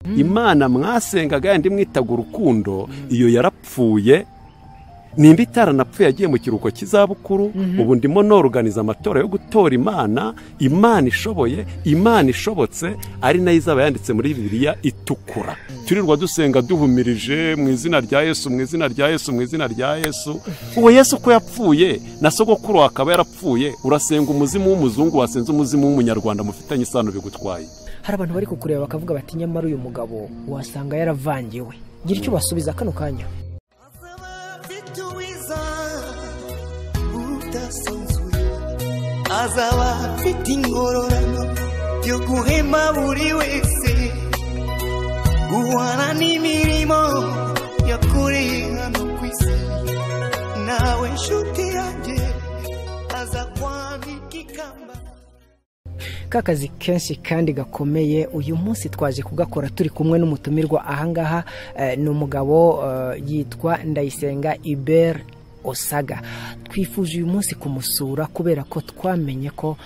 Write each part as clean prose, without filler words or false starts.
Imana mwasengaga yandi mwitaga urukundo, iyo yarapfuye. Nimba itaranapfuye yagiye mu kiruhuko cy'izabukuru. Ubu ndimo noruganiza amatora yo gutora Imana, Imana ishoboye, Imana ishobotse, ari nayo izaba yanditse muri Bibiliya itukura. Turirwa dusenga duhumirije mu izina rya Yesu, mu izina rya Yesu, mu izina rya Yesu. Uwo Yesu ko yapfuye na sogokuru akaba yarapfuye, urasenga umuzimu w'umuzungu, wasenze umuzimu w'umunyarwanda mufitanye isano, bigutwaye. Hari abantu bari kukureba bakavuga bati nyamara uyu mugabo wasanga yaravangiwe. Gira icyo basubiza kano kanya. Azaba afite ingororano yo guhema buri wese, guhana n'imirimo yakoreye hano ku isi. Nawe nshuti yanjye aza kwambika ikamba. Ka kazi kenshi kandi gakomeye uyu munsi twaje kugakora turi kumwe n'umutumirwa ahangaha. Ni umugabo yitwa Ndayisenga Hubert Osaga. Twifuje uyu munsi kumusura kubera ko twamenye ko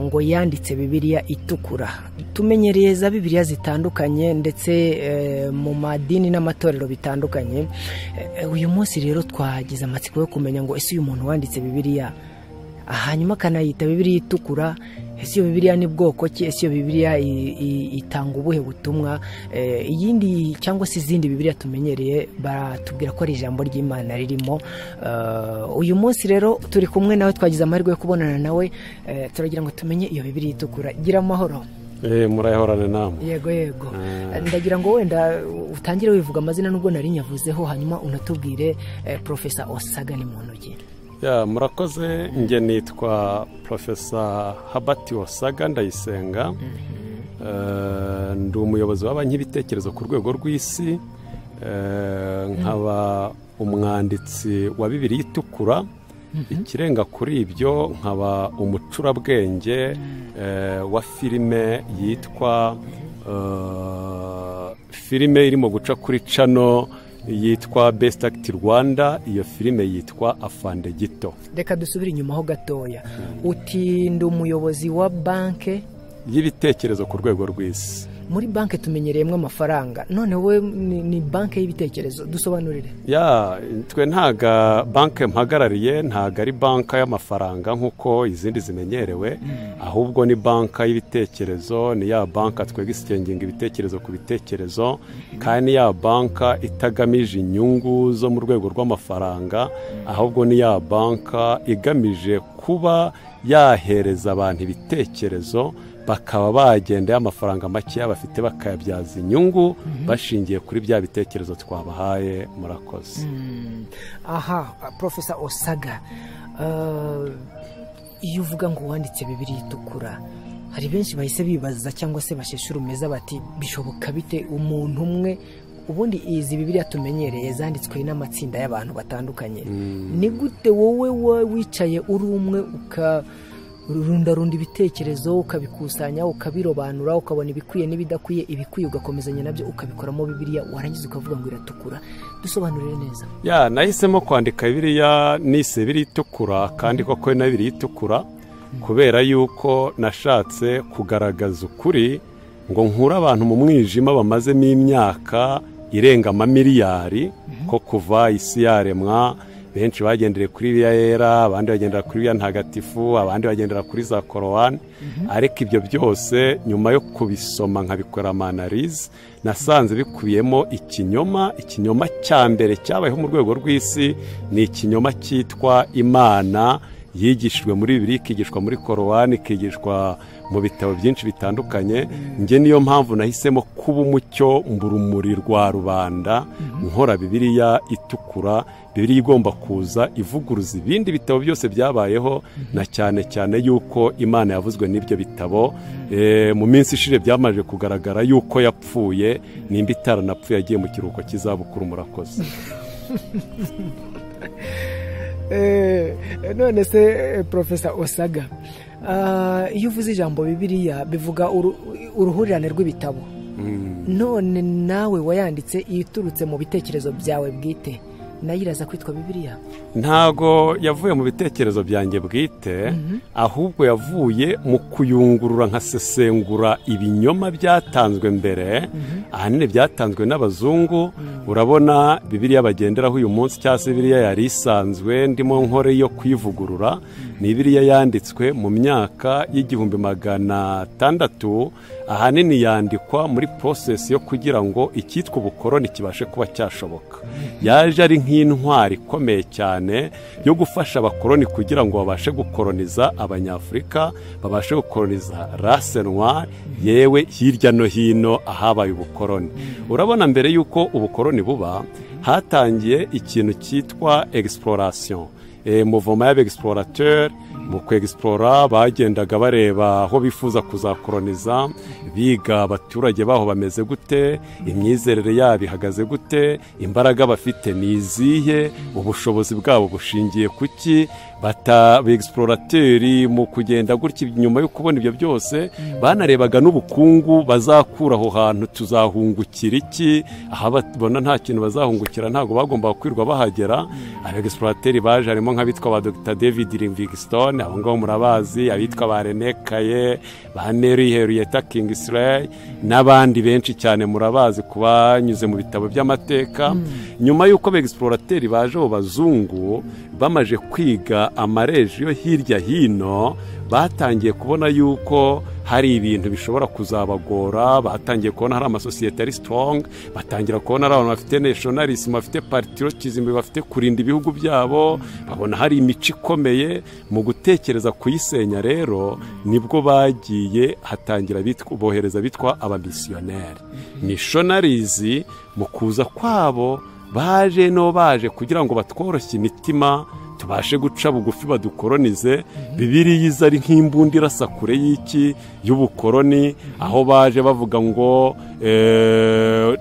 ngo yanditse Bibiliya itukura. Tumenyereye za Bibiliya zitandukanye ndetse mu madini n'amatorero bitandukanye. Uyu munsi rero twagize amatsiko yo kumenya ngo ese uyu muntu wanditse Bibiliya hanyuma akanayita Bibiliya itukura, ese iyo Bibiliya ni bwoko ki? Ese iyo Bibiliya itanga ubuhe butumwa? Iyindi cyangwa se izindi Bibiliya tumenyereye baratubwira ko ari ijambo ry'Imana ririmo. Uyu munsi rero turi kumwe nawe, twagize amahirwe yo kubonana nawe, turagira ngo tumenye iyo Bibiliya itukura. Gira amahoro. Murayahorane namwe. Yego yego. Ndagira ngo wenda utangire wivuga amazina nubwo nari nyavuzeho, hanyuma unatubwire Profesa Osaga ni muntu ki? Ya, murakoze. Nge nitwa Profesa Hubert Osaga Ndayisenga. Ndi umuyobozi wa banki y'ibitekerezo ku rwego rw'isi, nkaba umwanditsi wa Bibiliya itukura. Ikirenga kuri ibyo nkaba umucurabwenge wa filime yitwa filime irimo guca kuri channel yitwa Best Act Rwanda. Iyo filime yitwa Afande Gito. Reka dusubire inyuma ho gatoya. Uti ndi umuyobozi wa banke y'ibitekerezo ku rwego rw'isi. Muri banke tumenyereyemo amafaranga, none wowe ni banke y'ibitekerezo, dusobanurire. Ya, twe ntaga banke mpagarariye ntaga ari banka y'amafaranga nk'uko izindi zimenyerewe, ahubwo ni banka y'ibitekerezo. Ni ya banka twebwe isikenginga ibitekerezo ku bitekerezo, kandi ya banka itagamije inyungu zo mu rwego rw'amafaranga, ahubwo ni ya banka igamije kuba yahereza abantu ibitekerezo bakaba bagenda amafaranga make bafite bakayabyaza inyungu bashingiye kuri bya bitekerezo twabahaye. Murakoze. Aha, Profesa Osaga, iyo uvuga ngo wanditse Bibiliya itukura, hari benshi bahise bibaza cyangwa se basheshe urumeza bati bishoboka bite umuntu umwe? Ubundi izi Bibiliya tumenyereye zanditswe n'amatsinda y'abantu batandukanye. Ni gute wowe wicaye uri umwe uka runda ibitekerezo, ukabikusanya, ukabirobanura, ukabona ibikwiye n'ibidakwiye, ibikwiye ugakomezanya nabyo ukabikoramo Bibiliya, warangiza ukavuga ngo iratukura? Dusobanurire neza. Ya, nahisemo kwandika Bibiliya nise Bibiliya itukura, kandi koko na Bibiliya itukura kubera yuko nashatse kugaragaza ukuri ngo nkure abantu mu mwijima bamazemo imyaka irenga amamiliyari, ko kuva isi yaremwa benshi bagendere kuri Bibiliya yera, abandi bagendera kuri Bibiliya ntagatifu, abandi bagendera kuri za Korowani. Ariko ibyo byose nyuma yo kubisoma nkabikora analyse, nasanze bikubiyemo ikinyoma. Ikinyoma cya mbere cyabayeho mu rwego rw'isi ni ikinyoma cyitwa Imana, yigishijwe muri Bibiliya, ikigishwa muri Korowani, ikigishwa mu bitabo byinshi bitandukanye. Nge niyo mpamvu nahisemo kuba umucyo mburumuri rwa rubanda, nkora Bibiliya itukura. Bibiliya igomba kuza ivuguruza ibindi bitabo byose byabayeho, na cyane cyane yuko Imana yavuzwe n'ibyo bitabo. Mu minsi ishire byamaje kugaragara yuko yapfuye, nimba itaranapfuye yagiye mu kiruhuko cy'izabukuru. Murakoze. None se Profesa Osaga, iyo uvuze ijambo Bibiliya bivuga uruhurirane rw'ibitabo. None nawe wayanditse iturutse mu bitekerezo byawe bwite, Nayo iraza kwitwa Bibiliya? Ntago yavuye mu bitekerezo byanjye bwite, ahubwo yavuye mu kuyungurura nkasesengura ibinyoma byatanzwe mbere, ahanini byatanzwe n'abazungu. Urabona Bibiliya bagenderaho uyu munsi, cyangwa se Bibiliya yari isanzwe ndimo nkore yo kwivugurura, ni Bibiliya yanditswe mu myaka y'1600, ahanini yandikwa muri process yo kugira ngo icyitwa ubukoroni kibashe kuba cyashoboka. Yaje ari nk'intwari ikomeye cyane yo gufasha abakoroni kugira ngo babashe gukoroniza abanyafurika, babashe gukoroniza race noire, yewe hirya no hino ahabaye ubukoroni. Urabona mbere yuko ubukoroni buba, hatangiye ikintu cyitwa exploration, mouvement y'abexplorateur. Mu kwexplora bagendaga bareba aho bifuza kuzakoroniza, biga abaturage baho bameze gute, imyizerere yabo ihagaze gute, imbaraga bafite ni izihe, ubushobozi bwabo bushingiye kuki. Explorateur mu kugenda gutya, nyuma yo kubona ibyo byose, banarebaga n'ubukungu bazakura aho hantu, tuzahungukira iki. Aho babona nta kintu bazahungukira, ntabwo bagombaga kwirwa bahagera. Abexplorateur baje harimo nk'abitwa ba Dr David Livingstone, abo ngabo murabazi, abitwa ba René Kaye, ba Mary Henrietta Kingsley n'abandi benshi cyane murabazi kubanyuze mu bitabo by'amateka. Nyuma y'uko abexplorateur baje, abo bazungu bamaje kwiga amareji yo hirya hino, batangiye kubona yuko hari ibintu bishobora kuzabagora. Batangiye kubona hari amasosiyete ari strong, batangira kubona ari abantu bafite nationalism, bafite patriotism, bafite kurinda ibihugu byabo, babona hari imico ikomeye. Mu gutekereza kuyisenya rero, nibwo bagiye hatangira bohereza bitwa abamisiyoneri, missionaries. Mu kuza kwabo baje no baje kugira ngo batworoshye imitima, tubashe guca bugufi badukoronize. Bibiliya iza ari nk'imbunda irasa kure y'iki y'ubukoroni, aho baje bavuga ngo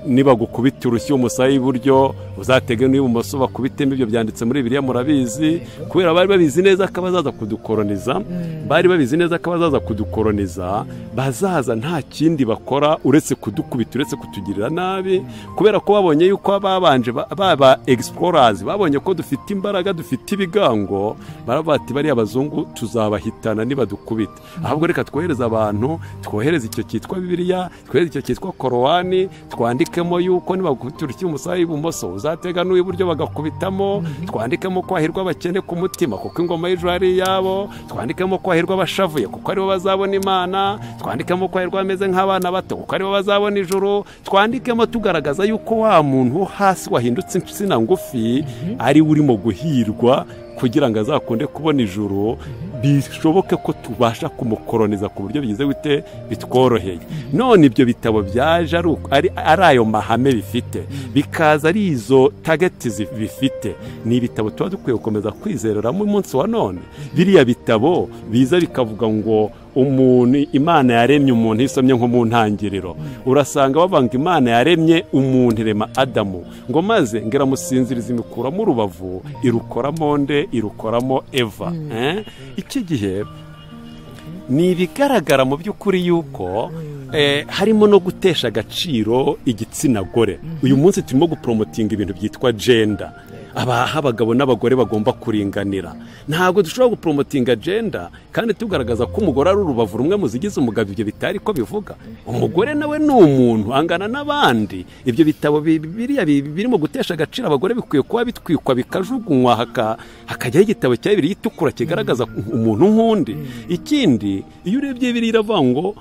nibagukubita urushyi umusaya iburyo, uzatege n'ibumoso bakubitemo. Ibyo byanditse muri Bibiliya, murabizi. Kubera bari babizi neza ko bazaza kudukoroniza, bari babizi neza ko bazaza kudukoroniza, bazaza nta kindi bakora uretse kudukubita, uretse kutugirira nabi, kubera ko babonye yuko babanje baba explorers, babonye ko dufite imbaraga, dufite ibigango. Baravuga bati: "Bariya abazungu tuzabahitana nibadukubita, ahubwo reka twohereze abantu, twohereze icyo cyitwa Bibiliya, twohereze icyo cyitwa Korowani, twandikemo yuko nibagukubita urushyi umusaya ibumoso, uzatega n'uw'iburyo bagakubitamo, twandikemo kwahirwa abakene ku mutima, kuko ingoma y'ijuru ari iyabo, twandikemo kwahirwa abashavuye, kuko aribo bazabona Imana, twandikemo kwahirwa bameze nk'abana bato, kuko aribo bazabona ijuru, twandikemo tugaragaza yuko wa muntu wo hasi wahindutse insina ngufi ari we urimo guhirwa, kugira ngo azakunde kubona ijuru, bishoboke ko tubasha kumukoroniza ku buryo bigize gute, bitworoheye." None ibyo bitabo byaje ari ayo mahame bifite, bikaza ari izo target bifite, ni ibitabo tuba dukwiye gukomeza kwizereramo umunsi wa none? Biriya bitabo biza bikavuga ngo umuntu, Imana yaremye umuntu, iyo usomye nko mu Ntangiriro urasanga bavuga ngo Imana yaremye umuntu, irema Adamu, ngo maze ngo iramusinziriza, imukuramo urubavu, irukoramo nde? Irukoramo Eva. Iki gihe ni ibigaragara mu by'ukuri yuko harimo no gutesha agaciro igitsina gore. Uyu munsi turimo gupromotinga ibintu byitwa gender, abaha abagabo n'abagore bagomba kuringanira. Ntabwo dushobora gupromotinga gender kandi tugaragaza ko umugore ari urubavu rumwe mu zigize umugabo. Ibyo bitari ko bivuga, umugore nawe ni umuntu angana n'abandi. Ibyo bitabo biriya birimo gutesha agaciro abagore bikwiye kuba bitwikwa, bikajugunywa, hakajyaho igitabo cya Bibiliya itukura kigaragaza umuntu nk'undi. Ikindi, iyo urebye Bibiliya iravuga ngo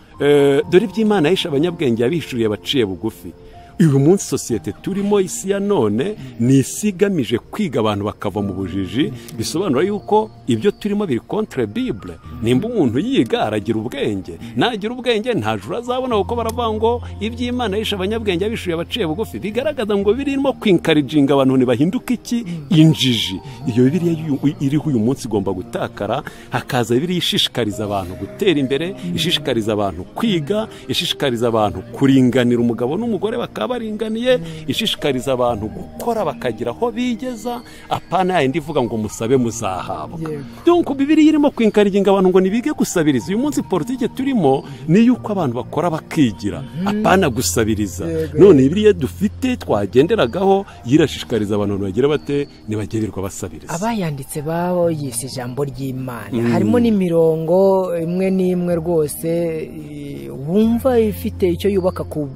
dore iby'Imana yishe abanyabwenge yabihishuriye abaciye bugufi. Uyu munsi sosiyete turimo, isi ya none, ni isi igamije kwiga abantu bakava mu bujiji. Bisobanura yuko ibyo turimo biri contre Bible. Nimba umuntu yiga aragira ubwenge, nagira ubwenge nta juru azabona, kuko baravuga ngo iby'Imana yishe abanyabwenge yabishuye abaciye bugufi. Bigaragaza ngo birimo kwencouraginga abantu ntibahinduke iki? Injiji. Iyo Bibiliya iriho uyu munsi igomba gutakara, hakaza Bibiliya ishishikariza abantu gutera imbere, ishishikariza abantu kwiga, ishishikariza abantu kuringanira, umugabo n'umugore bakaba baringaniye, ishishikariza abantu gukora bakagira aho bigeza, apana yindi ivuga ngo musabe muzahabwa. Donc Bibiliya irimo kwinkariginga abantu ngo nibige gusabiriza. Uyu munsi politike turimo ni yuko abantu bakora bakigira, apana gusabiriza. None Bibiliya dufite twagenderagaho yirashishikariza abantu bagira bate nibagerirwa basabiriza. Abayanditse babo yise ijambo ry'Imana, harimo n'imirongo imwe n'imwe rwose wumva ifite icyo yubaka ku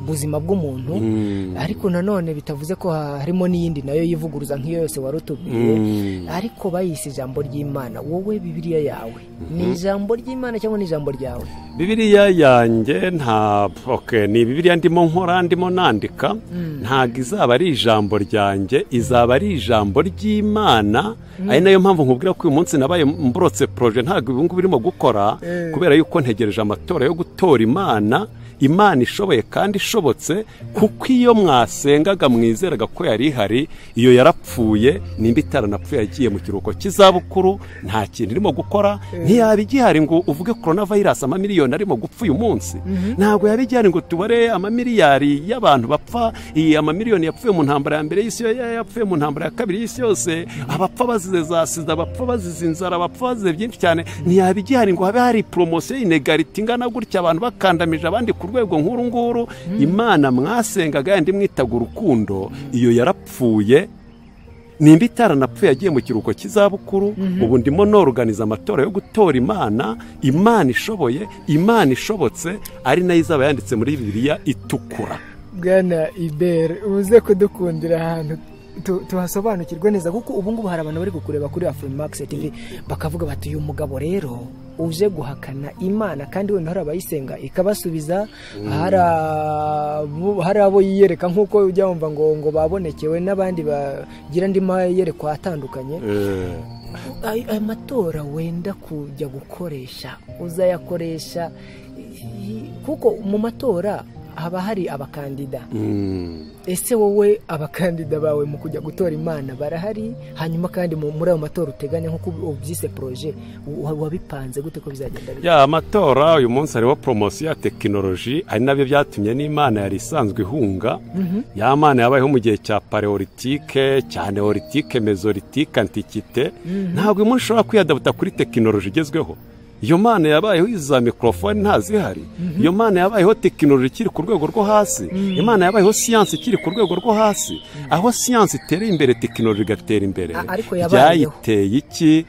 buzima bw'umuntu, ariko nanone bitavuze ko harimo n'iyindi nayo yivuguruza nk'iyo yose warutubwiye, ariko bayise ijambo ry'Imana. Wowe Bibiliya yawe ni ijambo ry'Imana cyangwa ni ijambo ryawe? Bibiliya yanjye nta ni Bibiliya ndimo nkora, ndimo nandika, ntabwo izaba ari ijambo ryanjye, izaba ari ijambo ry'Imana. Ari nayo mpamvu nkubwira ko uyu munsi nabaye mburotse projet, ntabwo ubu ngubu irimo gukora kubera yuko ntegereje amatora yo gutora Imana. Imana ishoboye kandi ishobotse, kuko iyo mwasengaga mwizeraga ko yari ihari, iyo yarapfuye nimba itaranapfuye yagiye mu kiruhuko cy'izabukuru, nta kintu irimo gukora. Ntiyaba igihari ngo uvuge coronavirus amamiliyoni arimo gupfa uyu munsi, ntabwo yaba igihari ngo tubare amamiliyari y'abantu bapfa, amamiliyoni yapfuye mu ntambara ya mbere y'isi, yapfuye mu ntambara ya kabiri y'isi yose, abapfa bazize za sida, abapfa bazize inzara, abapfa bazize byinshi cyane. Ntiyaba igihari ngo habe hari promotion inegality ingana gutya, abantu bakandamije abandi ku rwego nkuru nguru. Imana mwasengaga yandi mwitaga urukundo, iyo yarapfuye nimba itaranapfuye yagiye mu kiruhuko cy'izabukuru. Ubu ndimo norganiza amatora yo gutora Imana, Imana ishoboye, Imana ishobotse, ari nayo izaba yanditse muri Bibiliya itukura. Bwana Hubert, uze kudukundira ahantu tuhasobanukirwe neza, kuko ubu ngubu hari abantu bari kukureba kuri Afrimax TV bakavuga bati uyu mugabo rero uje guhakana Imana, kandi wenda hari abayisenga ikabasubiza, hari abo yiyereka nk'uko ujya wumva ngo babonekewe n'abandi bagira andi mayerekwa atandukanye. Aya matora wenda kujya gukoresha uzayakoresha, kuko mu matora haba hari abakandida. Ese wowe abakandida bawe mu kujya gutora Imana barahari? Hanyuma kandi muri ayo matora uteganya nk'uko ubyise projet, wabipanze gute ko bizagenda bite? Ya amatora uyu munsi hariho promotion ya tekinoloji, ari nabyo byatumye n'Imana yari isanzwe ihunga. Ya Mana yabayeho mu gihe cya paleolithique, cya neolithique, mesolithique, antiquité. Ntabwo umuntu ushobora kwiyadabuta kuri tekinoloji igezweho. Iyo Mana yabayeho iza microphone ntazihari. Iyo Mana yabayeho tekinoloji ikiri ku rwego rwo hasi. Imana yabayeho science ikiri ku rwego rwo hasi. Aho science itera imbere, tekinoloji igatera imbere. Byayiteye iki?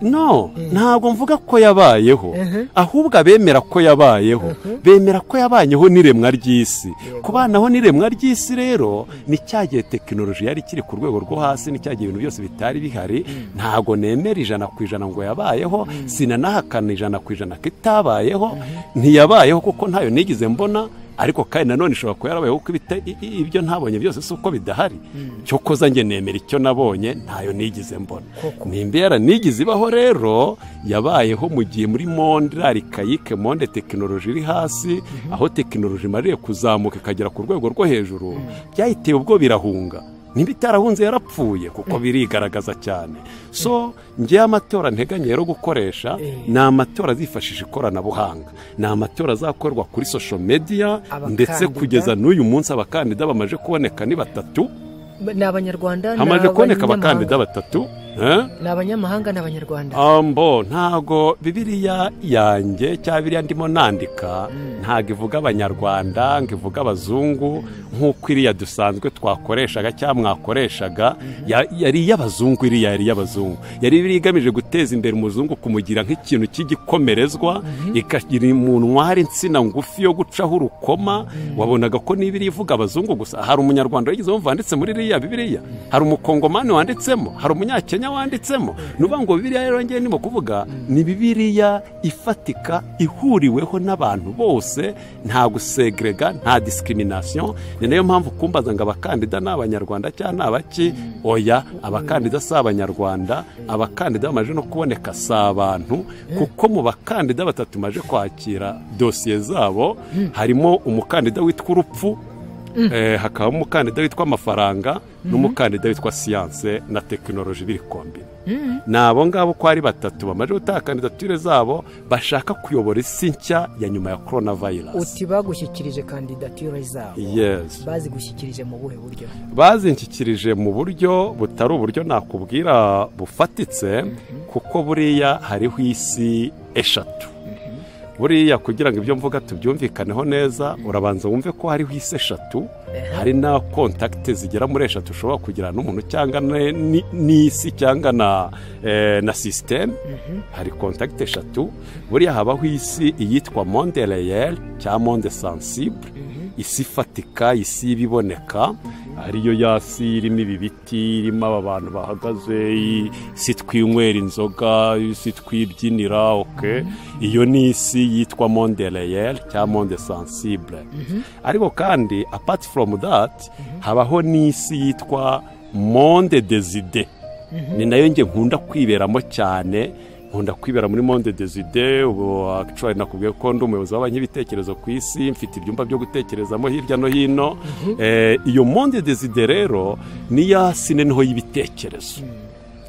No, ntabwo mvuga ko yabayeho, ahubwo abemera ko yabayeho bemera ko yabanyeho n'iremwa ry'isi. Kubanaho n'iremwa ry'isi rero ni cyagiye tekinoloji yari ikiri ku rwego rwo hasi, ni cyagiye ibintu byose bitari bihari. Ntabwo nemera 100% ngo yabayeho, sinanahakana 100% ko itabayeho. Ntiyabayeho kuko ntayo nigeze mbona, ariko kandi nanone ishobora kuba yarabayeho kuko ibyo ntabonye byose si uko bidahari. Cyokoza njye nemera icyo nabonye, ntayo nigeze mbona. Nimba yaranigize ibaho rero, yabayeho mu gihe muri monde arikayike, monde tekinoloji iri hasi, aho tekinoloji imariye kuzamuka ikagera ku rwego rwo hejuru, byayiteye ubwo birahunga. Nimba itarahunze yarapfuye, kuko birigaragaza cyane. So ngiye amatora nteganya rero gukoresha ni amatora azifashisha ikoranabuhanga, ni amatora azakorwa kuri social media, ndetse kugeza n'uyu munsi abakandida bamaze kuboneka ni 3. Ni abanyarwanda, hamaze kuboneka abakandida 3. Ni abanyamahanga n'abanyarwanda. Ambo ntago Bibiliya yanjye cyangwa Bibiliya ndimo nandika ntago ivuga abanyarwanda, ngo ivuga abazungu nk'uko iriya dusanzwe twakoreshaga cyangwa mwakoreshaga. Yari iy'abazungu, iriya yari iy'abazungu, yari Bibiliya igamije guteza imbere umuzungu, kumugira nk'ikintu cy'igikomerezwa, ikagira umuntu hari insina ngufi yo gucaho urukoma. Wabonaga ko ni Bibiliya ivuga abazungu gusa. Hari umunyarwanda wigeze wumva wanditse muri iriya Bibiliya? Hari umukongomani wanditsemo? Hari umunyakenya wanditsemo? Nuba ngo Bibiliya rero ngiye ndimo kuvuga ni Bibiliya ifatika, ihuriweho n'abantu bose, nta gusegrega, nta discrimination. Ni nayo mpamvu kumbaza ngo abakandida ni abanyarwanda cyangwa ni abaki, oya, abakandida si abanyarwanda, abakandida bamaze no kuboneka si abantu, kuko mu bakandida 3 maje kwakira dosiye zabo harimo umukandida witwa urupfu, hakabamo umukandida witwa amafaranga, n'umukandida witwa siyanse na tekinoloji biri kombine. Ni abo ngabo ko ari batatu bamaze gutanga kandidatire zabo, bashaka kuyobora isi nshya ya nyuma ya corona virus. Uti bagushyikirije kandidatire zabo? Yes. Bazigushyikirije mu buhe buryo? Bazinshyikirije mu buryo butari uburyo nakubwira bufatitse, kuko buriya hariho isi eshatu. Buriya kugira ngo ibyo mvuga tubyumvikaneho neza, urabanza wumve ko hariho isi eshatu, hari na contact zigera muri eshatu ushobora kugirana n'umuntu cyangwa n'isi cyangwa na system. Hari contact eshatu. Buriya habaho isi iyitwa monde réel cyangwa monde sensible, isi ifatika, isi y'ibiboneka, ariyo yasi irimo ibi biti, irimo aba bantu bahagaze, isi twinywera inzoga, isi twibyinira, okay. Iyo ni isi yitwa monde réel cyangwa monde sensible. Ariko kandi apart from that, habaho n'isi yitwa monde des idées. Ni nayo njye nkunda kwiberamo cyane, nkunda kwibera muri monde des idées. Ubu actually nakubwiye ko ndi umuyobozi w'abanyabitekerezo ku isi, mfite ibyumba byo gutekerezamo hirya no hino. Iyo monde des idées rero ni ya si noneho y'ibitekerezo,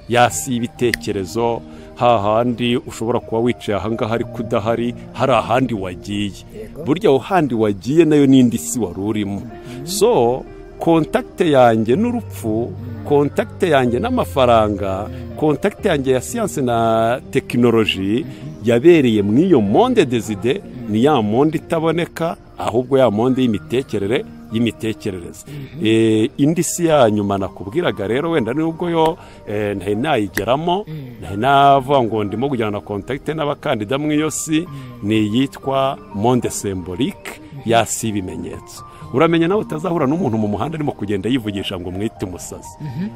ya si y'ibitekerezo, hahandi ushobora kuba wicaye ahangaha ariko udahari, hari ahandi wagiye. Burya aho handi wagiye nayo n'indi si wari urimo. So contact yanjye n'urupfu, contact yanjye n'amafaranga, contact yanjye ya siyanse na tekinoloji yabereye muri iyo monde des idées. Ni ya monde itaboneka, ahubwo ya monde y'imitekerere, y'imitekerereze. Indi si ya nyuma nakubwiraga rero, wenda nubwo yo ntari nayigeramo, ntari navuga ngo ndimo kugirana na contact n'abakandida mu iyo si, ni iyitwa monde symbolique, ya si ibimenyetso. Uramenya nawe utazahura n'umuntu mu muhanda arimo kugenda yivugisha ngo mwite umusazi.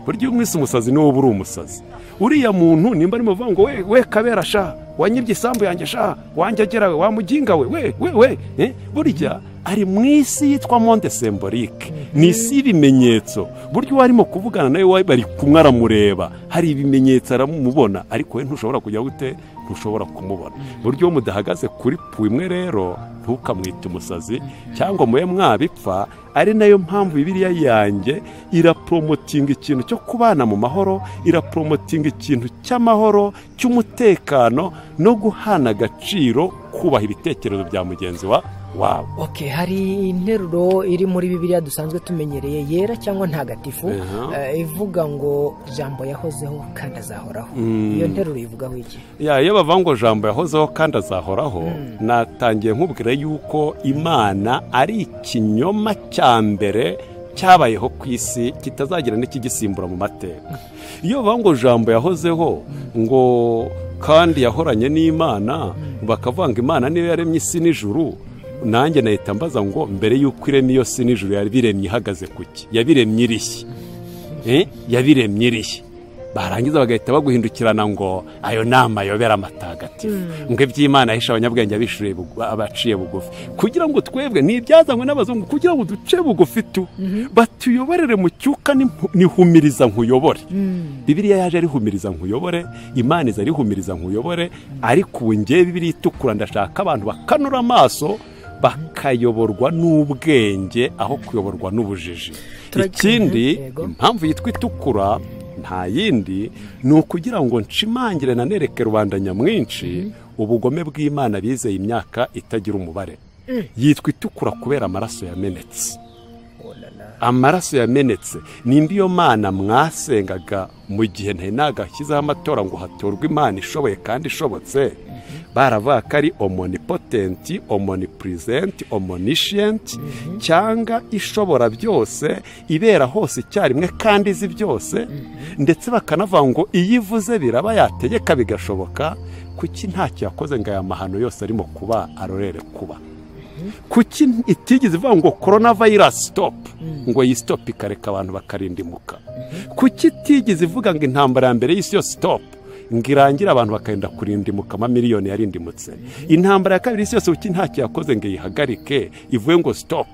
Burya iyo umwise umusazi, niwe uba uri umusazi. Uriya muntu nimba arimo avuga ngo we we kabera sha, wanyibye isambu yanjye sha, wanjye we, wamuginga we we we we, burya ari mu isi yitwa monde symbolique, ni isi y'ibimenyetso. Burya uwo arimo kuvugana nawe bari kumwe, aramureba, hari ibimenyetso aramubona, ariko we ntushobora kujya gute, ntushobora kumubona. Burya iyo mudahagaze kuri pu imwe rero, ntukamwite umusazi cyangwa mube mwabipfa. Ari nayo mpamvu Bibiliya yanjye irapromotinga ikintu cyo kubana mu mahoro, irapromotinga ikintu cy'amahoro, cy'umutekano no guhana agaciro, kubaha ibitekerezo bya mugenzi wa wawe. Okay, hari interuro iri muri Bibiliya dusanzwe tumenyereye, yera cyangwa ntagatifu, ivuga ngo Jambo yahozeho kandi azahoraho. Iyo nteruro ivugaho iki? Ya, iyo bavuga ngo Jambo yahozeho kandi azahoraho, natangiye nkubwira yuko Imana ari ikinyoma cya mbere cyabayeho ku isi, kitazagira n'ikigisimbura mu mateka. Iyo bavuga ngo Jambo yahozeho, ngo kandi yahoranye n'Imana, bakavuga ngo Imana niyo yaremye isi n'ijuru, nanjye nahita mbaza ngo mbere y'uko irema iyo si n'ijuru, yabiremye ihagaze kuki? Yabiremye irishye? Yabiremye irishye? Barangiza bagahita baguhindukirana ngo ayo ni amayobera amatagatifu, ngo iby'Imana yahishe abanyabwenge abishyuriye abaciye bugufi, kugira ngo twebwe ni ibyazanywe n'abazungu, kugira ngo duce bugufi tu batuyoborere mu cyuka. Nihumiriza nkuyobore. Bibiliya yaje ari humiriza nkuyobore, Imana iza ari humiriza nkuyobore. Ariko ubu ngewe Bibiliya itukura ndashaka abantu bakanura amaso, bakayoborwa n'ubwenge aho kuyoborwa n'ubujiji. Ikindi, impamvu yitwa itukura nta yindi, ni ukugira ngo nshimangire nanereke rubanda nyamwinshi ubugome bw'Imana bizeye imyaka itagira umubare. Yitwa itukura kubera amaraso yamenetse, amaraso yamenetse. Nimba iyo Mana mwasengaga mu gihe ntari nagashyizeho amatora ngo hatorwe Imana ishoboye kandi ishobotse, baravuga ko ari omnipotent, omnipresent, omniscient, cyangwa ishobora byose, ibera hose icyarimwe kandi izi byose, ndetse bakanavuga ngo iyo ivuze biraba, yategeka bigashoboka, kuki ntacyo yakoze ngo aya mahano yose arimo kuba arorere kuba? Kuki itigeze ivuga ngo corona virus stop, ngo iyi stop ikareka abantu bakarindimuka? Kuki itigeze ivuga ngo intambara ya mbere y'isi yose stop, ngo irangire abantu bakagenda kurindimuka, amamiliyoni yarindimutse? Intambara ya kabiri y'isi yose, kuki ntacyo yakoze ngo iyihagarike, ivuge ngo stop,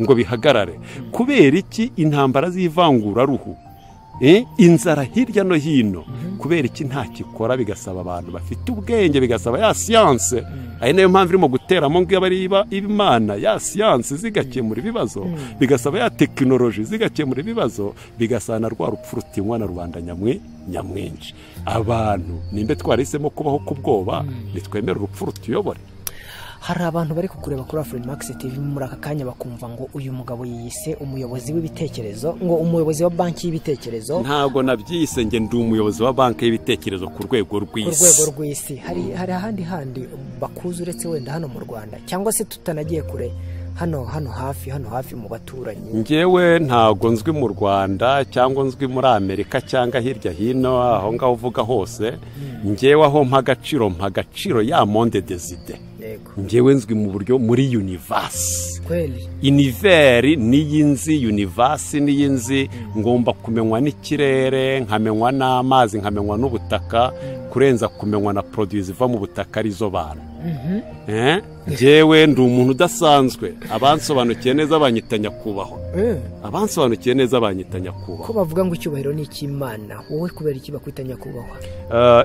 ngo bihagarare? Kubera iki intambara z'ivanguraruhu Inzara hirya no hino. Kubera iki ntakikora? Bigasaba abantu bafite ubwenge, bigasaba ya siyanse. Ari nayo mpamvu irimo guteramo ngo abari Imana ya siyanse zigakemura ibibazo, bigasaba ya tekinoloji zigakemura ibibazo, bigasaba na rwa rupfu rutinywa na rubanda nyamwinshi. Abantu nimbe twarisemo kubaho ku bwoba, nitwemera urupfu rutuyobore. Hari abantu bari kukureba kuri Afrimax TV muri aka kanya bakumva ngo uyu mugabo yiyise umuyobozi w'ibitekerezo, ngo umuyobozi wa banki y'ibitekerezo. Ntabwo nabyise nge, ndi umuyobozi wa banki y'ibitekerezo ku rwego rw'isi. Ku rwego rw'isi. Hari ahandi handi bakuze uretse wenda hano mu Rwanda, cyangwa se tutanagiye kure, hano hafi mu baturanyi? Ngewe ntabwo nzwi mu Rwanda cyangwa nzwi muri Amerika cyangwa hirya hino aho ngaho uvuga hose. Ngewe aho mpa agaciro ya monde des idées. Ngewe nzwi mu buryo muri universe. Kweli univers niyinzi, universe niyinzi. Ngomba kumenywa n'ikirere, nkamenywa n'amazi, nkamenywa n'ubutaka, kurenza kumenywa na produits ziva mu butaka arizo bantu. Ngewe ndi umuntu udasanzwe. Abansobanukiye neza banyita nyakubahwa. Abansobanukiye neza banyita nyakubahwa. Ko bavuga ngo icyubahiro ni icy'Imana, wowe kubera iki bakwita nyakubahwa?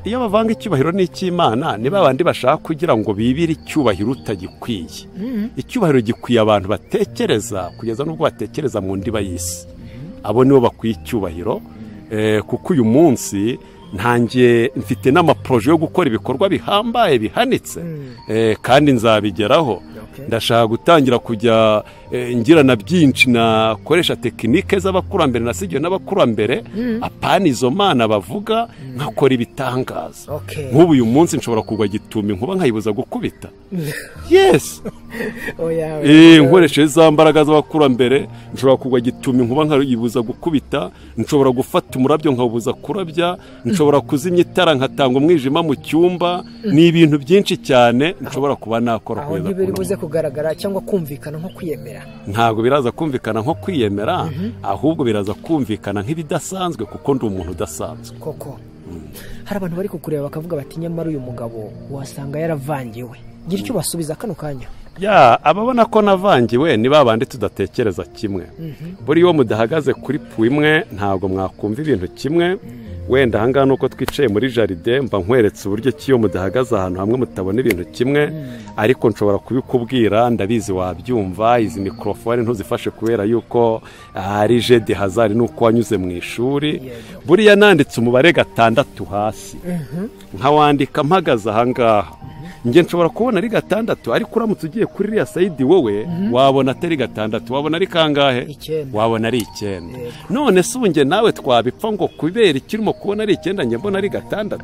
Iyo bavanga icyubahiro ni icy'Imana, ni babandi bashaka kugira ngo bibire icyubahiro utagikwiye. Icyubahiro gikwiye abantu batekereza kugeza n'ubwo batekereza mu ndiba y'isi. Abo nibo bakwiye icyubahiro, kuko uyu munsi ntangiye mfite n'amaproje yo gukora ibikorwa bihambaye bihanitse, kandi nzabigeraho. Ndashaka gutangira kujya ngira na byinshi nakoresha tekinike z'abakurambere nasigiwe n'abakurambere, apana izo mana bavuga, nkakora ibitangaza. Nk'ubu uyu munsi nshobora kugwa gituma inkuba nkayibuza gukubita. Yes. Nkoresheje za mbaraga z'abakurambere nshobora kugwa gituma inkuba nkayibuza gukubita, nshobora gufata umurabyo nkawubuza kurabya, nshobora kuzimya itara nkatanga umwijima mu cyumba. Ni ibintu byinshi cyane nshobora kuba nakora. Aho ntibiri buze kugaragara cyangwa kumvikana nko kwiyemera. Ntabwo biraza kumvikana nko kwiyemera, ahubwo biraza kumvikana nk'ibidasanzwe, kuko ndi umuntu udasanzwe koko. Hari abantu bari kukureba bakavuga bati nyamara uyu mugabo wasanga yaravangiwe. Gira icyo basubiza kano kanya. Ya, ababona ko navangiwe ni babandi tudatekereza kimwe. Buri iyo mudahagaze kuri pu imwe ntabwo mwakumva ibintu kimwe. Wenda ahangaha nuko twicaye muri jardin mba nkweretse uburyo kiyo mudahagaze ahantu hamwe mutabona ibintu kimwe, ariko nshobora kubikubwira ndabizi wabyumva. Izi microphone ntuzifashe kubera yuko ari jeu de hasard nuko wanyuze mu ishuri. Buriya nanditse umubare 6 hasi, nkawandika mpagaze ahangaha, nge nshobora kubona ari 6, ariko uramutse ugiye kuri iriya side wowe wabona atari 6, wabona ari kangahe? Wabona ari 9. None se unge nawe twabipfa ngo kubera ikirimo kubona ari 9 nge mbona ari 6?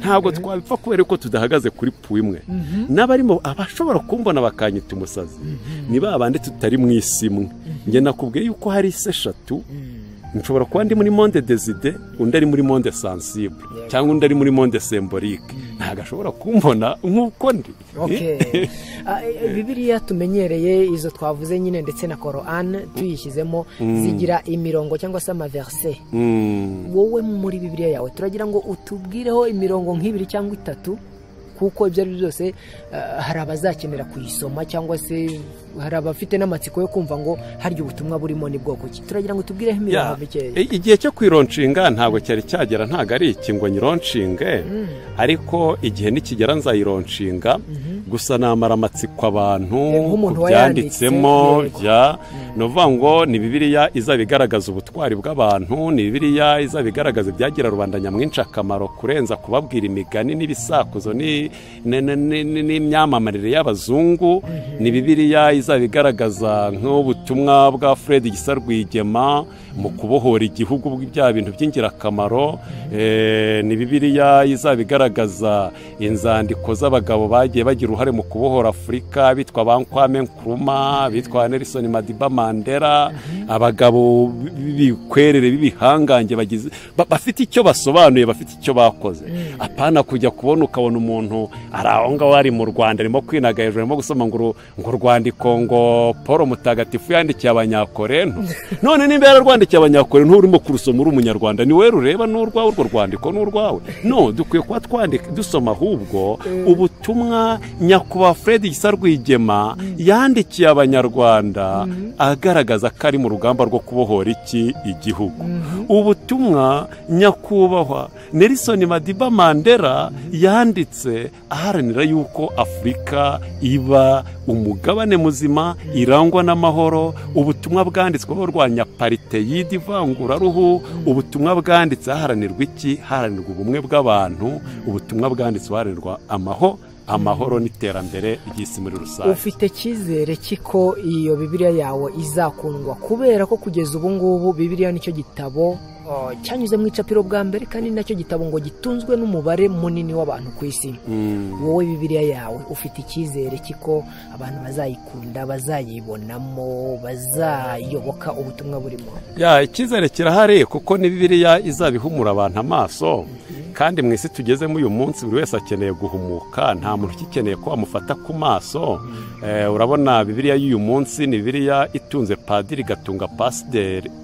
Ntabwo twabipfa kubera ko tudahagaze kuri pu imwe. N'abarimo abashobora kumbona bakanyita umusazi ni babandi tutari mu isi imwe. Nge nakubwiye yuko hari isi 3. Nshobora kuba ndi muri monde des idées, undi ari muri monde sensible, cyangwa undi ari muri monde symbolique. Ntabwo ashobora kumbona nk'uko ndi. Bibiliya tumenyereye izo twavuze nyine ndetse na Koran tuyishyizemo, zigira imirongo cyangwa se amaverse. Wowe muri Bibiliya yawe turagira ngo utubwireho imirongo nk'ibiri cyangwa 3, kuko ibyo ari byose hari abazakenera kuyisoma cyangwa se hari abafite n'amatsiko yo kumva ngo harya ubutumwa burimo ni bwoko ki. Turagira ngo tubwireho imirongo mikeya. Igihe cyo kwironshinga ntabwo cyari cyagera, ntabwo ari iki ngo nyironshinge, ariko igihe nikigera nzayironshinga. Gusa namara amatsiko abantu kubyanditsemo bya novuga ngo ni Bibiliya izabigaragaza ubutwari bw'abantu, ni Bibiliya izabigaragaza ibyagira rubanda nyamwinshi akamaro kurenza kubabwira imigani n'ibisakuzo n'imyamamarire y'abazungu. Ni Bibiliya izabigaragaza nk'ubutumwa bwa Fred Gisa Rwigema mu kubohora igihugu bya bintu by'ingirakamaro. Ni Bibiliya izabigaragaza inzandiko z'abagabo bagiye bagira uruhare mu kubohora Afurika, bitwa ba Kwame Nkrumah, bitwa Nelson Madiba Mandela, abagabo b'ibikwerere b'ibihangange bagize bafite icyo basobanuye, bafite icyo bakoze. Apana kujya kubona ukabona umuntu ari aho ngaho ari mu Rwanda arimo kwinaga hejuru arimo gusoma ngo rwandiko ngo Paul Mutagatifu yandikiye Abanyakorinto. None nimba yararwandikiye Abanyakorinto urimo kurusoma uri umunyarwanda, ni wowe rureba n'urwawe, urwo rwandiko n'urwawe. No, dukwiye kuba twandika dusoma ahubwo ubutumwa Nyakubahwa Fred Gisa Rwigema yandikiye Abanyarwanda agaragaza ko ari mu rugamba rwo kubohora iki igihugu. Ubutumwa nyakubahwa Nelson Madiba Mandela yanditse aharanira yuko Afurika iba umugabane muzima irangwa n'amahoro. Ubutumwa bwanditswe barwanya apartheid, ivanguraruhu. Ubutumwa bwanditse haharanirwa iki? Haharanirwa ubumwe bw'abantu. Ubutumwa bwanditswe haharanirwa amahoro n'iterambere ry'isi muri rusange. Ufite cyizere kiko iyo Bibiliya yawe izakundwa? Kubera ko kugeza ubu ngubu Bibiliya nicyo gitabo cyanyuze mu icapiro bwa mbere, kandi nacyo gitabo ngo gitunzwe n'umubare munini w'abantu ku isi. Wowe Bibiliya yawe ufite icyizere kiko abantu bazayikunda, bazayibonamo, bazayoboka ubutumwa burimo? Ya, icyizere kirahari, kuko ni Bibiliya izabihumura abantu amaso. Kandi mu isi tugezemo uyu munsi buri wese akeneye guhumuka, nta muntu ukikeneye ko amufata ku maso. Urabona Bibiliya y'uyu munsi ni Bibiliya itunze padiri igatunga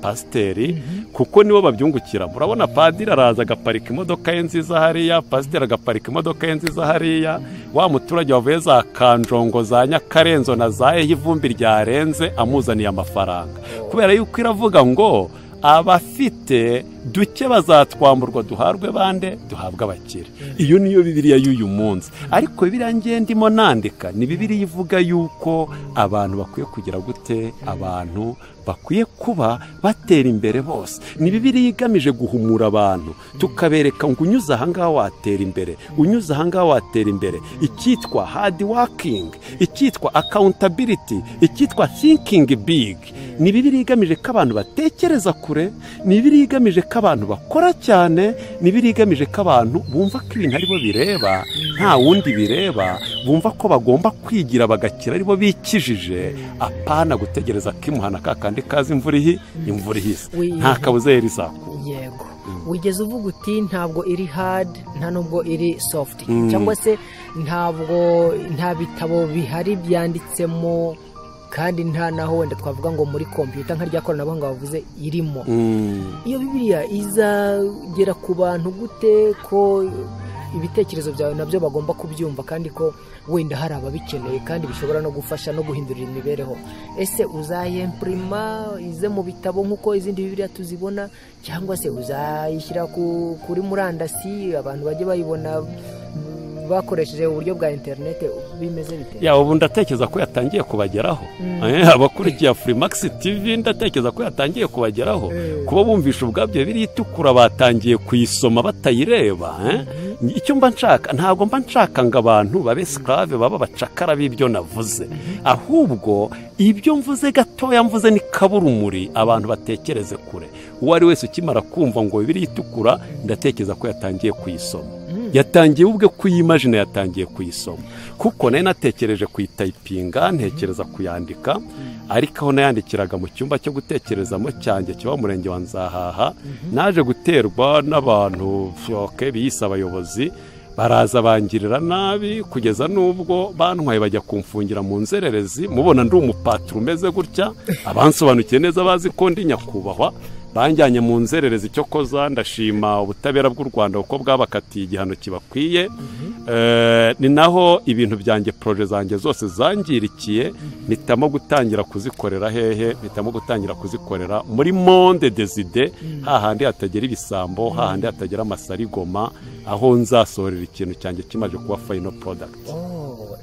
pasiteri, kuko nibo babyungukira. Murabona padiri araza agaparika imodoka ye nziza hariya, pasiteri agaparika imodoka ye nziza hariya, wa muturage wavuye za Kanjongo za Nyakarenzo na za Ehe ivumbi ryarenze amuzaniye amafaranga. Kubera yuko iravuga ngo abafite duke bazatwamburwa duharwe bande, duhabwe abakire. Iyo niyo Bibiliya y'uyu munsi. Ariko Bibiliya ngiye ndimo nandika ni Bibiliya ivuga yuko abantu bakwiye kugira gute, abantu bakwiye kuba batera imbere bose. Ni Bibiliya igamije guhumura abantu, tukabereka ngo unyuze ahangaha watera imbere, unyuze ahangaha watera imbere. Icyitwa hard working, icyitwa accountability, icyitwa thinking big. Ni Bibiliya igamije ko abantu batekereza kure, ni Bibiliya igamije ko abantu bakora cyane, ni Bibiliya igamije ko abantu bumva ko ibintu aribo bireba, nta wundi bireba, bumva ko bagomba kwigira bagakira aribo bikijije, apana gutegereza kimuhana kakandi kazi imvura ihise, nta kabuza yari izakura. Yego, wigeze uvuga uti ntabwo iri hard, nta nubwo iri soft, cyangwa se ntabwo nta bitabo bihari byanditsemo, kandi nta naho wenda twavuga ngo muri computer nka rya koranabuhanga bavuze irimo. Iyo Bibiliya izagera ku bantu gute ko ibitekerezo byawe nabyo bagomba kubyumva, kandi ko wenda hari ababikeneye kandi bishobora no gufasha no guhindurira imibereho? Ese uzayemprima ize mu bitabo nk'uko izindi Bibiliya tuzibona, cyangwa se uzayishyira kuri murandasi abantu bajye bayibona bakoresheje uburyo bwa internet? Bimeze bite? Ya, ubu ndatekereza ko yatangiye kubageraho. Abakurikiye Afrimax TV ndatekereza ko yatangiye kubageraho. Kuba bumvisha ubwabyo Bibiliya itukura batangiye kuyisoma batayireba. Icyo mba nshaka, ntabwo mba nshaka ngo abantu babe esclave, baba bacakara b'ibyo navuze, ahubwo ibyo mvuze gatoya mvuze ni kaburumuri, abantu batekereze kure. Uwo ari wese ukimara kumva ngo Bibiliya itukura, ndatekereza ko yatangiye kuyisoma, yatangiye ubwe kuyimagine, yatangiye kuyisoma. Kuko nari natekereje kuyitayipinga, ntekereza kuyandika, ariko aho nayandikiraga mu cyumba cyo gutekerezamo cyanjye kiba mu murenge wa Nzahaha, naje guterwa n'abantu biyise abayobozi, baraza bangirira nabi kugeza n'ubwo bantwaye bajya kumfungira mu nzererezi. Mubona ndi umupatiri umeze gutya, abansobanukiye neza bazi ko ndi nyakubahwa, banjyanye mu nzererezi. Cyo koza ndashima ubutabera bw'u Rwanda kuko bwabakatiye igihano kibakwiye. Ni naho ibintu byanjye, projet zanjye zose zangirikiye, mpitamo gutangira kuzikorera hehe? Mpitamo gutangira kuzikorera muri monde des idées, hahandi hatagera ibisambo, hahandi hatagera amasarigoma, aho nzasohorera ikintu cyanjye kimaze kuba final product.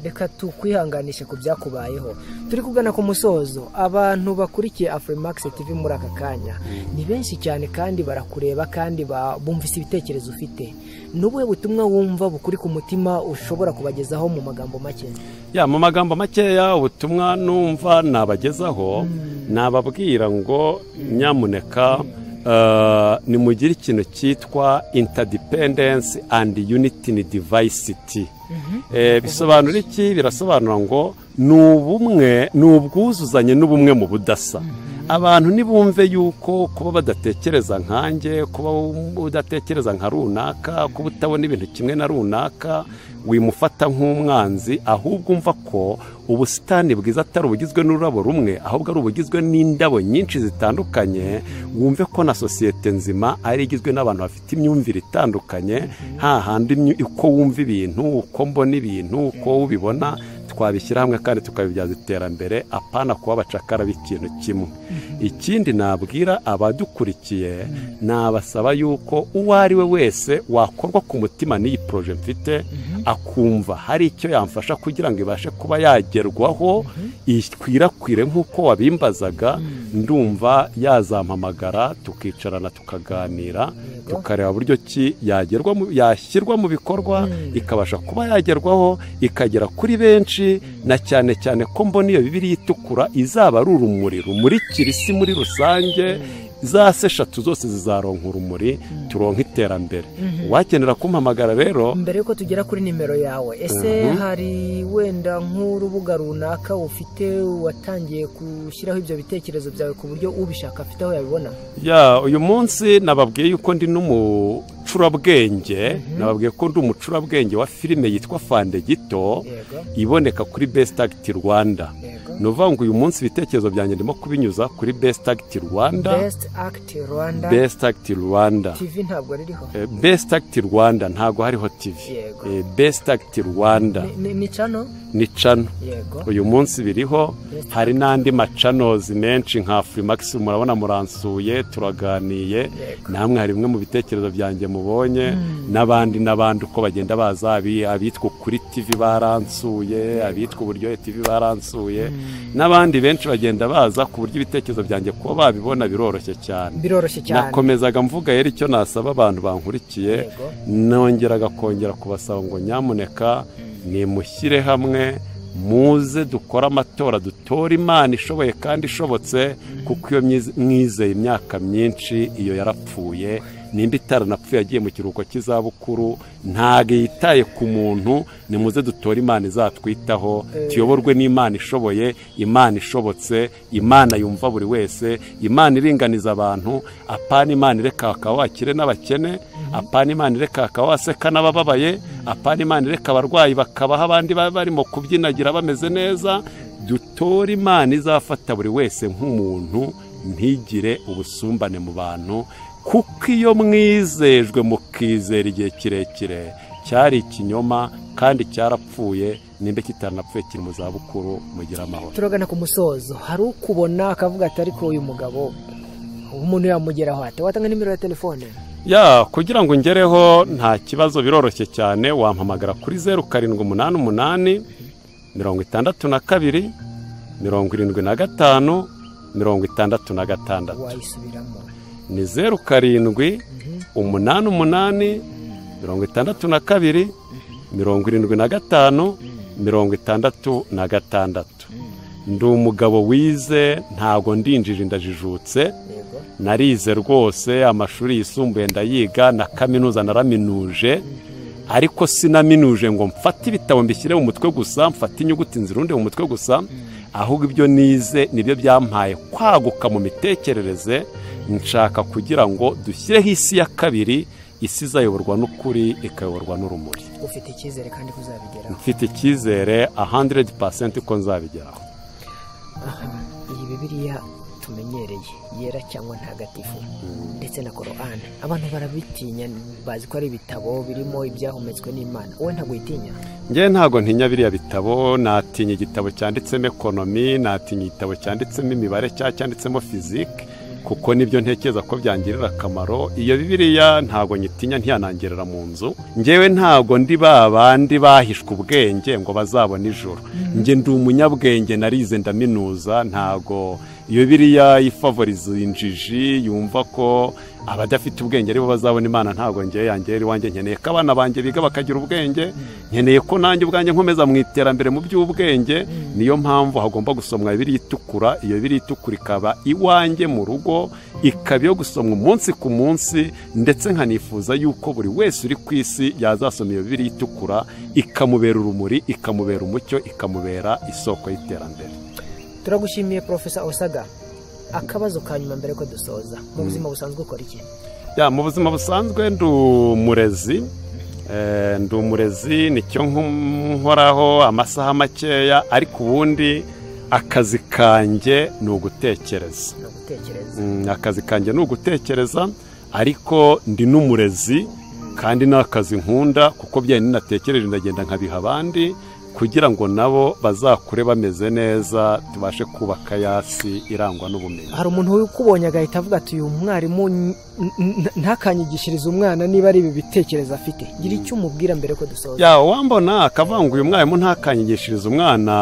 Reka tukwihanganishe ku byakubayeho. Turi kugana ku musozo. Abantu bakurikiye Afrimax TV muri aka kanya ni benshi cyane, kandi barakureba, kandi bumvise ibitekerezo ufite. N'ubuhe butumwa wumva bukuri ku mutima ushobora kubagezaho mu magambo make? Ya, mu magambo makeya ubutumwa numva nabagezaho, nababwira ngo nyamuneka nimugire ikintu cyitwa interdependence and unity in diversity. Bisobanura iki? Birasobanura ngo ni ubumwe, ni ubwuzuzanye n'ubumwe mu budasa. Abantu nibumve yuko kuba badatekereza nkanjye, kuba udatekereza nka runaka, kuba utabona ibintu kimwe na runaka, wimufata nk'umwanzi, ahubwo umva ko ubusitani bwiza atari ubugizwe n'ururabo rumwe, ahubwo ari ubugizwe n'indabo nyinshi zitandukanye. Wumve ko na sosiyete nzima ari igizwe n'abantu bafite imyumvire itandukanye, hahandi uko wumva ibintu, uko mbona ibintu, uko ubibona, twabishyira hamwe kandi tukabibyaza iterambere, apana kuba abacakara b'ikintu kimwe. Ikindi nabwira abadukurikiye, nabasaba yuko uwo ari we wese wakorwa ku mutima n'iyi projet mfite, akumva hari icyo yamfasha kugira ngo ibashe kuba yagerwaho, ikwirakwire nk'uko wabimbazaga, ndumva yazampamagara tukicarana tukaganira, tukareba buryo ki yashyirwa mu bikorwa, ikabasha kuba yagerwaho, ikagera kuri benshi, na cyane cyane ko mbona iyo Bibiliya itukura izaba ari urumuri rumurikira isi muri rusange, za se eshatu zose zizaronka urumuri, turonka iterambere. Wakenera kumpamagara rero mbere yuko tugera kuri nimero yawe, ese hari wenda nk'urubuga runaka ufite watangiye gushyiraho ibyo bitekerezo byawe ku buryo ubishaka afite aho yabibona? Ya, uyu munsi nababwiye yuko ndi n'umucurabwenge, nababwiye ko ndi umucurabwenge wa filime yitwa Fande Gito, iboneka kuri Best Act Rwanda. Ni ukuvuga ngo uyu munsi ibitekerezo byanjye ndimo kubinyuza kuri Best Act Rwanda. Best Act Rwanda. Best Act Rwanda. TV ntabwo ririho. Best Act Rwanda ntabwo hariho TV. Best Act Rwanda. Ni channel? Ni channel. Uyu munsi biriho, hari n'andi machannels menshi nka Afrimax, murabona muransuye turaganiye, namwe hari bimwe mu bitekerezo byanjye mubonye, n'abandi n'abandi uko bagenda baza, abitwa kuri TV baransuye, abitwa Uburyohe TV baransuye, n'abandi benshi bagenda baza, ku buryo ibitekerezo byanjye kuba babibona biroroshye cyane. Biroroshye cyane. Nakomezaga mvuga rero icyo nasaba abantu bankurikiye, nongeraga kongera kubasaba ngo nyamuneka nimushyire hamwe, muze dukora amatora, dutore Imana ishoboye kandi ishobotse, kuko iyo mwizeye imyaka myinshi iyo yarapfuye, nimba itaranapfuye yagiye mu kiruhuko cy'izabukuru, ntabwo yitaye ku muntu. Nimuze dutore Imana izatwitaho, tuyoborwe n'Imana ishoboye, Imana ishobotse, Imana yumva buri wese, Imana iringaniza abantu, apana Imana ireka bakaba bakire n'abakene, apana Imana ireka bakaba baseka n'abababaye, apana Imana ireka abarwayi bakabaha abandi barimo kubyinagira bameze neza. Dutore Imana izafata buri wese nk'umuntu, ntigire ubusumbane mu bantu, kuko iyo mwizejwe mukizera igihe kirekire cyari ikinyoma kandi cyarapfuye, nimba kitaranapfuye kiri mu zabukuru, mugira amahoro. Turagana ku musozo, hari ukubona akavuga ati ariko uyu mugabo umuntu yamugeraho ate? Watanga nimero ya telefone? Ya, kugira ngo ngereho nta kibazo, biroroshye cyane, wampamagara kuri 0788 62 75 66. Wayisubiramo? Ni 07 88 62 75 66. Ndi umugabo wize, ntago ndinjije ndajijutse, narize rwose amashuri yisumbuye ndayiga, na kaminuza naraminuje, ariko sinaminuje ngo mfate ibitabo mbishyire mu mutwe gusa, mfate inyuguti nzirunde mu mutwe gusa, ahubwo ibyo nize nibyo byampaye kwaguka mu mitekerereze. Nshaka kugira ngo dushyireho isi ya kabiri, isi izayoborwa n'ukuri, ikayoborwa n'urumuri. Ufite icyizere kandi kuzabigeraho? Mfite icyizere 100% ko nzabigeraho. Iyi Bibiliya tumenyereye yera cyangwa ntagatifu ndetse na Korani, abantu barabitinya, bazi ko ari ibitabo birimo ibyahumetswe n'Imana, wowe ntabwo uyitinya? Njye ntabwo ntinya biriya bitabo. Natinya igitabo cyanditsemo ekonomi, natinya igitabo cyanditsemo imibare cyangwa cyanditsemo fizike, kuko nibyo ntekereza ko byangirira akamaro. Iyo Bibiliya ntabwo nyitinya, ntiyanangerera mu nzu. Njyewe ntabwo ndi babandi bahishwe ubwenge ngo bazabone ijuru. Njye ndi umunyabwenge, narize ndaminuza. Ntabwo iyo Bibiliya ifavoriza injiji yumva ko abadafite ubwenge aribo bazabona Imana. Ntabwo njye yangera iwanjye, nkeneye ko abana banjye biga bakagira ubwenge, nkeneye ko nanjye ubwanjye nkomeza mu iterambere mu by'ubwenge. Niyo mpamvu hagomba gusomwa Bibiliya itukura. Iyo Bibiliya itukura ikaba iwanjye mu rugo, ikaba iyo gusomwa umunsi ku munsi, ndetse nkanifuza yuko buri wese uri ku isi yazasoma iyo Bibiliya itukura, ikamubera urumuri, ikamubera umucyo, ikamubera isoko y'iterambere. Turagushimiye Profesa Osaga. Akabazo ka nyuma mbere ko dusoza, mu buzima busanzwe ukora iki? Ya, mu buzima busanzwe ndi umurezi. Ndi umurezi, nicyo nkoraho amasaha makeya, ariko ubundi akazi kanjye ni ugutekereza. Akazi kanjye ni ugutekereza, ariko ndi n'umurezi kandi ni akazi nkunda, kuko byari ninatekereje ndagenda nkabiha abandi kugira ngo nabo bazakure bameze neza, tubashe kubaka yasi irangwa n'ubumenyi. Hari umuntu ukubonye agahita avuga ati uyu mwarimu ntakanyigishirize umwana niba ari ibi bitekerezo afite, gira icyo umubwira mbere ko dusoza. Ya, wambona akavuga ngo uyu mwarimu ntakanyigishirize umwana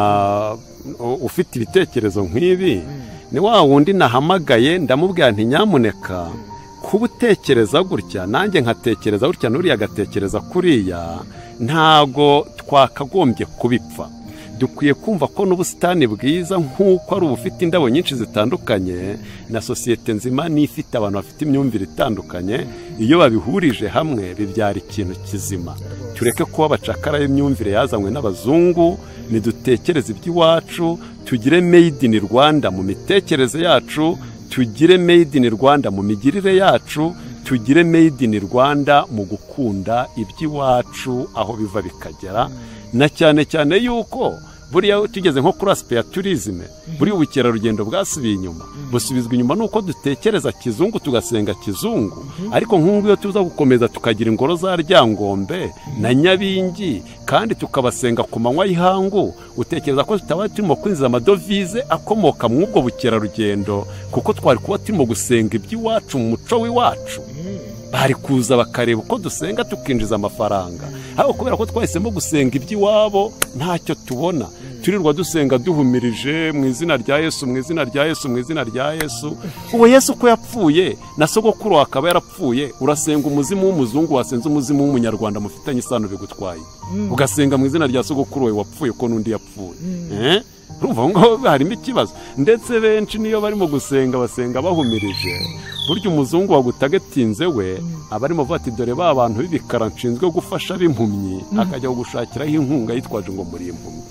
ufite ibitekerezo nk'ibi, ni wa wundi nahamagaye ndamubwira nti nyamuneka kuba utekereza gutya nanjye nkatekereza gutya n'uriya agatekereza kuriya, ntago twakagombye kubipfa. Dukwiye kumva ko n'ubusitani bwiza nk'uko ari ubufite indabo nyinshi zitandukanye, na sosiyete nzima n'ifite abantu bafite imyumvire itandukanye, iyo babihurije hamwe bibyara ikintu kizima. Tureke kuba abacakara y'imyumvire yazanywe n'abazungu, nidutekereze iby'iwacu, tugire made in Rwanda mu mitekerereze yacu, tugire made in Rwanda mu migirire yacu, tugire made in Rwanda mu gukunda iby'iwacu aho biva bikagera. Na cyane cyane yuko buriya tugeze nko kuri aspect ya tourisme, buri ubukerarugendo bwasubiye inyuma, busubizwa inyuma nuko dutekereza kizungu tugasenga kizungu. Ariko nk'ubu iyo tuza gukomeza tukagira ingoro za Ryangombe na Nyabingi kandi tukabasenga ku manywa y'ihangu, utekereza ko tutaba turimo kwinjiza amadovize akomoka mu ubwo bukerarugendo, kuko twari kuba turimo gusenga iby'iwacu mu muco w'iwacu. Bari kuza bakareba uko dusenga tukinjiza amafaranga, ariko kubera ko twahisemo gusenga iby'iwabo ntacyo tubona. Turirwa dusenga duhumirije mu izina rya Yesu, mu izina rya Yesu, mu izina rya Yesu. Uwo Yesu ko yapfuye na sogokuru akaba yarapfuye, urasenga umuzimu w'umuzungu wasenze umuzimu w'umunyarwanda mufitanye isano bigutwaye, ugasenga mu izina rya sogokuru wawe wapfuye ko n'undi yapfuye. Urumva ngo harimo ikibazo. Ndetse benshi niyo barimo gusenga basenga bahumirije. Burya umuzungu wagutagatinze we aba arimo avuga ati dore ba bantu b'ibikara nshinzwe gufasha b'impumyi, akajya gushakiraho inkunga yitwaje ngo muri impumyi.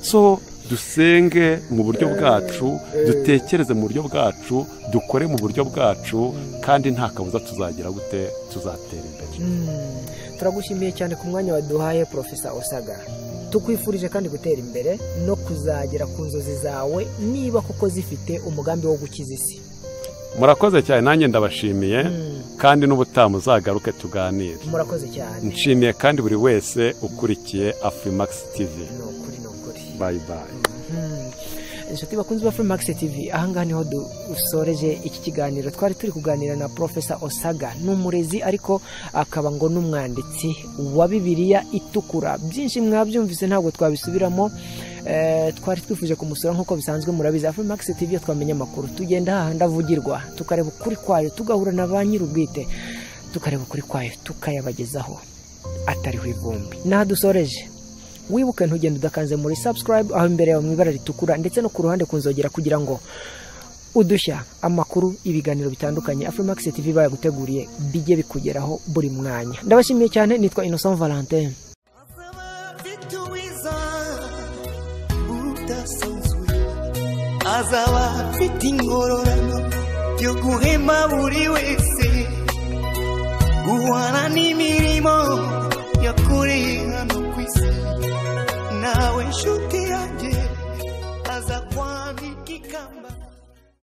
So dusenge mu buryo bwacu, dutekereze mu buryo bwacu, dukore mu buryo bwacu, kandi nta kabuza tuzagira gute, tuzatera imbere. Turagushimiye cyane ku mwanya waduhaye Professor Osaga. Tukwifurije kandi gutera imbere no kuzagera ku nzozi zawe niba koko zifite umugambi wo gukiza isi. Murakoze cyane, nanjye ndabashimiye, kandi n'ubutaha muzagaruke tuganire. Murakoze cyane. Nshimiye kandi buri wese ukurikiye Afrimax TV. Nukuri nukuri. Bye bye. Inshuti bakunzi ba Afrimax TV, ahangaha niho dusoreje iki kiganiro. Twari turi kuganira na Professor Osaga, n'umurezi ariko akaba ngo n'umwanditsi wa Bibiliya itukura. Byinshi mwabyumvise ntabwo twabisubiramo. Twari twifuje kumusura nk'uko bisanzwe murabizi Afrimax TV twamenya amakuru, tugenda hahandi avugirwa, tukareba ukuri kwayo, tugahura na ba nyir'ubwite, tukareba ukuri kwayo, tukayabagezaho atariho ivumbi. Naha dusoreje, wibuke ntugende udakanze muri subscribe aho imbere yawe mu ibara ritukura, ndetse no ku ruhande kunzogera kugira ngo udushya, amakuru, ibiganiro bitandukanye Afrimax TV bayaguteguriye bijye bikugeraho buri mwanya. Ndabashimiye cyane, nitwa Innocent Valentin. Azaba afite ingororano yo guhema buri wese, guhana n'imirimo yakoreye.